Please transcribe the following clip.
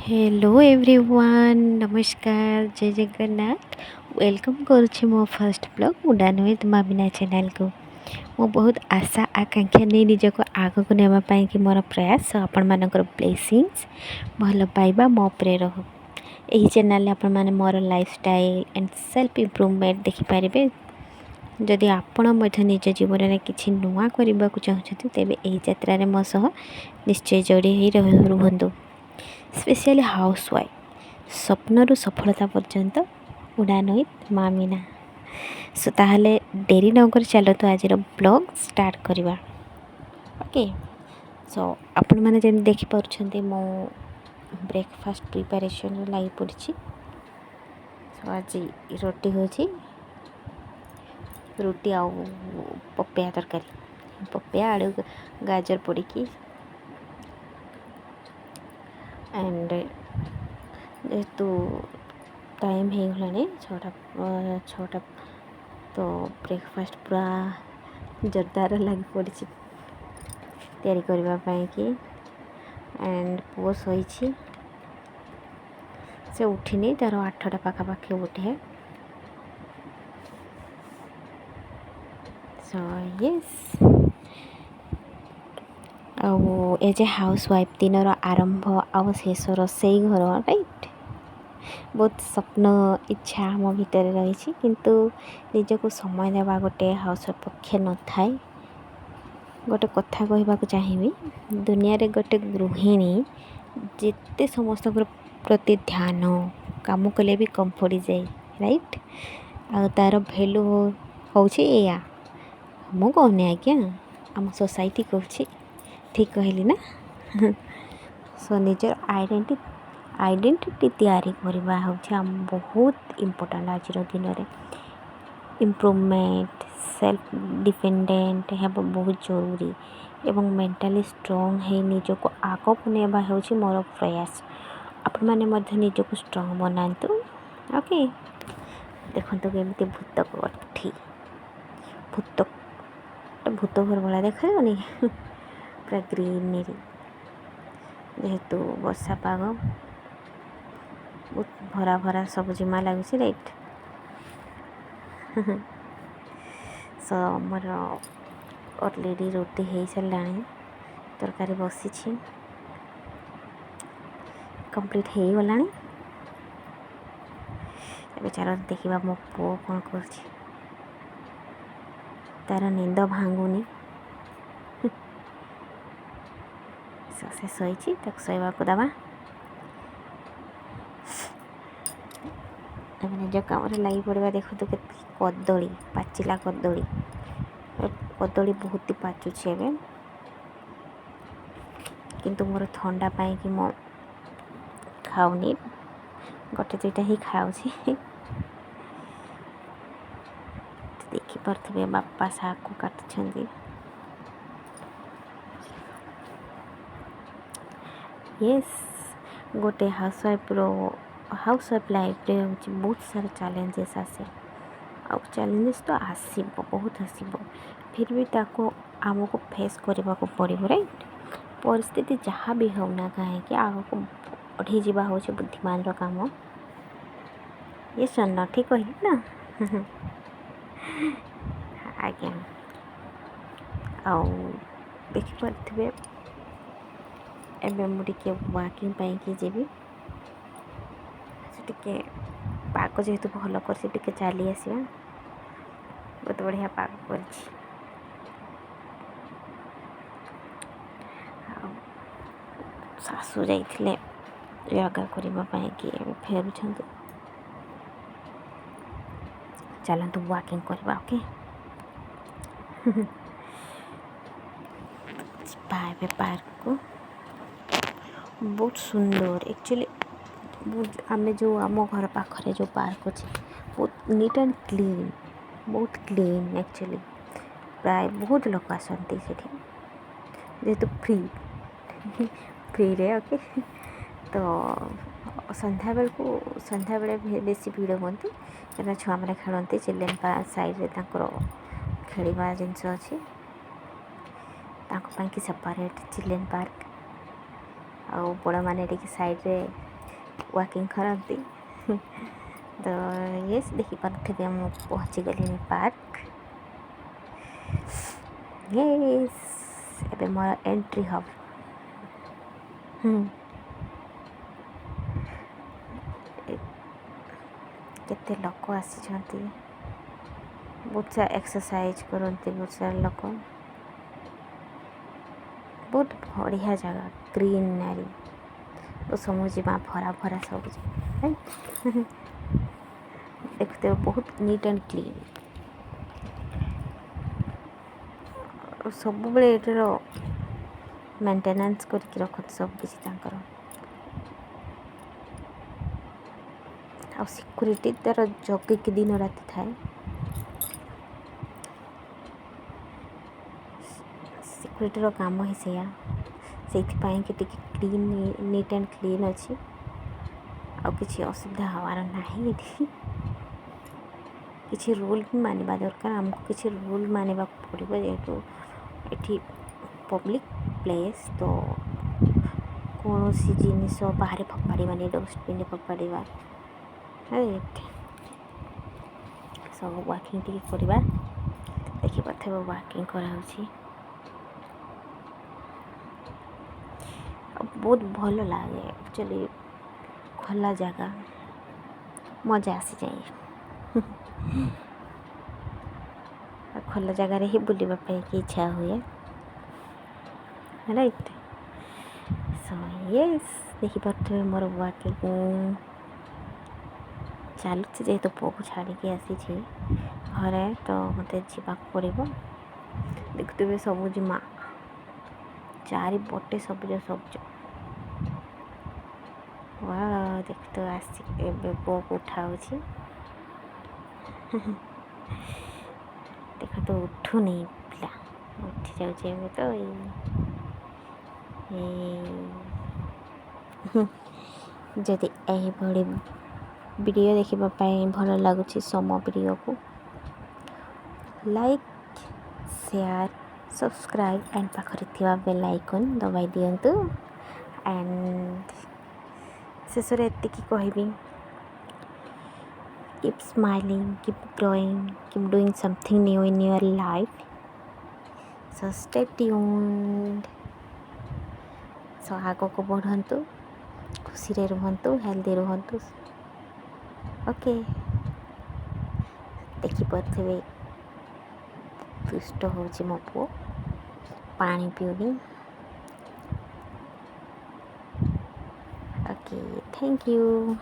Hello everyone, ନମସ୍କାର, ଜୟ Jagannath. Welcome କରୁଛି ମୋ first blog Udan with Mamina ଚ୍ୟାନେଲ୍କୁ। ମୁଁ ବହୁତ ଆଶା ଆକାଂକ୍ଷା ନେଇ ନିଜକୁ ଆଗକୁ ନେବା ପାଇଁକି ମୋର ପ୍ରୟାସ। ଆପଣମାନଙ୍କର ବ୍ଲେସିଂସ୍, ଭଲ ପାଇବା ମୋ ଉପରେ ରହୁ। ଏହି ଚ୍ୟାନେଲ୍ରେ ଆପଣମାନେ ମୋର ଲାଇଫଷ୍ଟାଇଲ୍ ଆଣ୍ଡ ସେଲ୍ଫ ଇମ୍ପ୍ରୁଭମେଣ୍ଟ ଦେଖିପାରିବେ। ଯଦି ଆପଣ ମଧ୍ୟ ନିଜ ଜୀବନରେ କିଛି ନୂଆ କରିବାକୁ ଚାହୁଁଛନ୍ତି, ତେବେ ଏହି ଯାତ୍ରାରେ ମୋ ସହ ନିଶ୍ଚୟ ଯୋଡ଼ି ହେଇ ରୁହନ୍ତୁ। ସ୍ପେଶିଆଲି ହାଉସ୍ ୱାଇଫ୍ ସ୍ୱପ୍ନରୁ ସଫଳତା ପର୍ଯ୍ୟନ୍ତ, ଉଡ଼ାନ ୱିଥ୍ ମାମିନା। ସୋ ତାହେଲେ ଡେରି ନକରି ଚାଲନ୍ତୁ, ଆଜିର ବ୍ଲଗ୍ ଷ୍ଟାର୍ଟ କରିବା। ଓକେ, ସୋ ଆପଣମାନେ ଯେମିତି ଦେଖିପାରୁଛନ୍ତି, ମୁଁ ବ୍ରେକଫାଷ୍ଟ ପ୍ରିପାରେସନ୍ରେ ଲାଗି ପଡ଼ିଛି। ସୋ ଆଜି ରୁଟି ହେଉଛି, ରୁଟି ଆଉ ପପେୟା ତରକାରୀ, ପପେୟା, ଆଳୁ, ଗାଜର ପଡ଼ିକି। ଆଣ୍ଡ ଯେହେତୁ ଟାଇମ୍ ହେଇଗଲାଣି 6ଟା, ତ ବ୍ରେକଫାଷ୍ଟ ପୁରା ଜୋରଦାର ଲାଗି ପଡ଼ିଛି ତିଆରି କରିବା ପାଇଁକି। ଆଣ୍ଡ ପୁଅ ଶୋଇଛି, ସେ ଉଠିନି, ତାର 8ଟା ପାଖାପାଖି ଉଠେ। ସୋ ୟେସ୍, ଆଉ ଏଜ୍ ଏ ହାଉସ୍ ୱାଇଫ୍ ଦିନର ଆରମ୍ଭ ଆଉ ଶେଷ ରୋଷେଇ ଘର, ରାଇଟ୍? ବହୁତ ସ୍ୱପ୍ନ, ଇଚ୍ଛା ଆମ ଭିତରେ ରହିଛି, କିନ୍ତୁ ନିଜକୁ ସମୟ ଦେବା ଗୋଟେ ହାଉସ୍ ୱାଇଫ୍ ପକ୍ଷେ ନଥାଏ। ଗୋଟେ କଥା କହିବାକୁ ଚାହିଁବି, ଦୁନିଆରେ ଗୋଟେ ଗୃହିଣୀ ଯେତେ ସମସ୍ତଙ୍କର ପ୍ରତି ଧ୍ୟାନ କାମ କଲେ ବି କମ୍ ପଡ଼ିଯାଏ, ରାଇଟ୍? ଆଉ ତା'ର ଭ୍ୟାଲୁ ହେଉଛି ଏଇଆ। ମୁଁ କହୁନି ଆଜ୍ଞା, ଆମ ସୋସାଇଟି କହୁଛି। ଠିକ୍ କହିଲି ନା? ସୋ ନିଜର ଆଇଡେଣ୍ଟିଟି ତିଆରି କରିବା ହେଉଛି ଆମ ବହୁତ ଇମ୍ପୋର୍ଟାଣ୍ଟ। ଆଜିର ଦିନରେ ଇମ୍ପ୍ରୁଭମେଣ୍ଟ, ସେଲ୍ଫ ଡିପେଣ୍ଡେଣ୍ଟ ହେବା ବହୁତ ଜରୁରୀ ଏବଂ ମେଣ୍ଟାଲି ଷ୍ଟ୍ରଙ୍ଗ ହେଇ ନିଜକୁ ଆଗକୁ ନେବା ହେଉଛି ମୋର ପ୍ରୟାସ। ଆପଣମାନେ ମଧ୍ୟ ନିଜକୁ ଷ୍ଟ୍ରଙ୍ଗ ବନାନ୍ତୁ। ଓକେ, ଦେଖନ୍ତୁ କେମିତି ଭୂତ କୋଠି, ଭୂତ ଭୂତ ଘର ଭଳିଆ ଦେଖାଯାଉନି? ପୁରା ଗ୍ରୀନେରୀ, ଯେହେତୁ ବର୍ଷା ପାଗ, ବହୁତ ଭରା ଭରା ସବୁଜିମା ଲାଗୁଛି, ରାଇଟ୍? ସୋ ମୋର ଅଲରେଡ଼ି ରୁଟି ହେଇସାରିଲାଣି, ତରକାରୀ ବସିଛି, କମ୍ପ୍ଲିଟ୍ ହେଇଗଲାଣି। ଏବେ ଚାଲନ୍ତୁ ଦେଖିବା ମୋ ପୁଅ କ'ଣ କରୁଛି। ତାର ନିଦ ଭାଙ୍ଗୁନି। ସେ ଶୋଇଛି, ତାକୁ ଶୋଇବାକୁ ଦେବା। ଏବେ ନିଜ କାମରେ ଲାଗି ପଡ଼ିବା। ଦେଖନ୍ତୁ କେତେ କଦଳୀ ପାଚିଲା, କଦଳୀ, କଦଳୀ ବହୁତ ପାଚୁଛି ଏବେ। କିନ୍ତୁ ମୋର ଥଣ୍ଡା ପାଇଁକି ମୁଁ ଖାଉନି, ଗୋଟେ ଦୁଇଟା ହିଁ ଖାଉଛି। ଦେଖିପାରୁଥିବେ, ବାପା ଶାଗକୁ କାଟୁଛନ୍ତି। ୟେସ୍, ଗୋଟେ ହାଉସ୍ ୱାଇଫ୍ର, ହାଉସ୍ ୱାଇଫ୍ ଲାଇଫ୍ରେ ହେଉଛି ବହୁତ ସାରା ଚ୍ୟାଲେଞ୍ଜେସ୍ ଆସେ। ଆଉ ଚ୍ୟାଲେଞ୍ଜେସ୍ ତ ଆସିବ, ବହୁତ ଆସିବ, ଫିର୍ ବି ତାକୁ ଆମକୁ ଫେସ୍ କରିବାକୁ ପଡ଼ିବ, ରାଇଟ୍? ପରିସ୍ଥିତି ଯାହା ବି ହେଉନା କାହିଁକି, ଆଗକୁ ବଢ଼ିଯିବା ହେଉଛି ବୁଦ୍ଧିମାନର କାମ। ୟେସ୍, ନା? ଠିକ୍ କହିଲି ନା ଆଜ୍ଞା? ଆଉ ଦେଖିପାରୁଥିବେ, ଏବେ ମୁଁ ଟିକେ ୱାକିଂ ପାଇଁକି ଯିବି। ସେ ଟିକେ ପାଗ ଯେହେତୁ ଭଲ କରିଛି, ଟିକେ ଚାଲି ଆସିବା। ବହୁତ ବଢ଼ିଆ ପାଗ କରିଛି। ଆଉ ଶାଶୁ ଯାଇଥିଲେ ଯୋଗା କରିବା ପାଇଁକି, ଏବେ ଫେରୁଛନ୍ତି। ଚାଲନ୍ତୁ ୱାକିଂ କରିବା। ଓକେ, ଯିବା ଏବେ ପାର୍କକୁ। ବହୁତ ସୁନ୍ଦର ଆକ୍ଚୁଆଲି। ବହୁତ ଆମେ ଯେଉଁ ଆମ ଘର ପାଖରେ ଯେଉଁ ପାର୍କ ଅଛି, ବହୁତ ନିଟ୍ ଆଣ୍ଡ କ୍ଲିନ୍, ବହୁତ କ୍ଲିନ୍ ଆକ୍ଚୁଆଲି। ପ୍ରାୟ ବହୁତ ଲୋକ ଆସନ୍ତି ସେଠି, ଯେହେତୁ ଫ୍ରିରେ। ଓକେ, ତ ସନ୍ଧ୍ୟାବେଳକୁ, ସନ୍ଧ୍ୟାବେଳେ ବେଶୀ ଭିଡ଼ ହୁଅନ୍ତି, କାହିଁକିନା ଛୁଆମାନେ ଖେଳନ୍ତି। ଚିଲଡ୍ରେନ୍ ପାର୍କ ସାଇଡ଼୍ରେ ତାଙ୍କର ଖେଳିବା ଜିନିଷ ଅଛି, ତାଙ୍କ ପାଇଁକି ସେପାରେଟ୍ ଚିଲଡ୍ରେନ୍ ପାର୍କ। ଆଉ ବଡ଼ମାନେ ଟିକେ ସାଇଡ଼୍ରେ ୱାକିଂ କରନ୍ତି। ତ ୟେସ୍, ଦେଖିପାରୁଥିବେ ମୁଁ ପହଞ୍ଚିଗଲିଣି ପାର୍କ। ୟେସ୍, ଏବେ ମୋର ଏଣ୍ଟ୍ରି ହବ। କେତେ ଲୋକ ଆସିଛନ୍ତି, ବହୁତ ସାରା ଏକ୍ସରସାଇଜ କରନ୍ତି ବହୁତ ସାରା ଲୋକ। ବହୁତ ବଢ଼ିଆ ଜାଗା, ଗ୍ରୀନାରୀ, ସବୁଜିମା ଭରା ଭରା ସବୁଜ। ଦେଖୁଥିବେ, ବହୁତ ନିଟ୍ ଆଣ୍ଡ କ୍ଲିନ୍। ସବୁବେଳେ ଏଠିର ମେଣ୍ଟେନାନ୍ସ କରିକି ରଖନ୍ତି ସବୁ କିଛି ତାଙ୍କର। ଆଉ ସିକ୍ୟୁରିଟି ତାର ଜଗିକି ଦିନ ରାତି ଥାଏ। ସିକ୍ୟୁରିଟିର କାମ ହିଁ ସେଇଆ। ସେଇଥିପାଇଁ କି ଟିକେ କ୍ଲିନ୍, ନିଟ୍ ଆଣ୍ଡ କ୍ଲିନ୍ ଅଛି। ଆଉ କିଛି ଅସୁବିଧା ହେବାର ନାହିଁ ଏଠି। କିଛି ରୁଲ୍ ବି ମାନିବା ଦରକାର ଆମକୁ, କିଛି ରୁଲ୍ ମାନିବାକୁ ପଡ଼ିବ, ଯେହେତୁ ଏଠି ପବ୍ଲିକ୍ ପ୍ଲେସ୍। ତ କୌଣସି ଜିନିଷ ବାହାରେ ଫୋପାଡ଼ିବାନି, ଡଷ୍ଟବିନ୍ରେ ଫୋପାଡ଼ିବା, ରାଇଟ୍? ସବୁ ୱାକିଂ ଟିକେ କରିବା। ଦେଖିପାରୁଥିବେ, ୱାକିଂ କରାହେଉଛି ଆଉ ବହୁତ ଭଲ ଲାଗେ ଆକ୍ଚୁଆଲି। ଖୋଲା ଜାଗା, ମଜା ଆସିଯାଏ। ଆଉ ଖୋଲା ଜାଗାରେ ହିଁ ବୁଲିବା ପାଇଁକି ଇଚ୍ଛା ହୁଏ, ରାଇଟ୍? ସୋ ୟେସ୍, ଦେଖିପାରୁଥିବେ ମୋର ୱାକିଂ ଚାଲୁଛି। ଯେହେତୁ ପୁଅକୁ ଛାଡ଼ିକି ଆସିଛି ଘରେ, ତ ମୋତେ ଯିବାକୁ ପଡ଼ିବ। ଦେଖୁଥିବେ, ସବୁଜିମା, ଚାରିପଟେ ସବୁଜ ସବୁଜ। ଦେଖ ତ, ଆସି ଏବେ ପୁଅକୁ ଉଠାଉଛି। ଦେଖ ତ, ଉଠୁନି ପିଲା, ଉଠି ଯାଉଛି ଏବେ ତ। ଏଇ ଯଦି ଏହିଭଳି ଭିଡ଼ିଓ ଦେଖିବା ପାଇଁ ଭଲ ଲାଗୁଛି, ସମ ଭିଡ଼ିଓକୁ ଲାଇକ୍, ସେୟାର, ସବସ୍କ୍ରାଇବ୍ ଆଣ୍ଡ ପାଖରେ ଥିବା ବେଲ୍ ଆଇକନ୍ ଦବାଇ ଦିଅନ୍ତୁ। ଆଣ୍ଡ ଶେଷରେ ଏତିକି କହିବି, keep smiling, keep growing, keep doing something new in your life. So stay tuned. So ଆଗକୁ ବଢ଼ନ୍ତୁ, ଖୁସିରେ ରୁହନ୍ତୁ, ହେଲ୍ଦି ରୁହନ୍ତୁ। ଓକେ, ଦେଖିପାରୁଥିବେ, ଦୁଷ୍ଟ ହେଉଛି ମୋ ପୁଅ, ପାଣି ପିଉନି। Okay, thank you.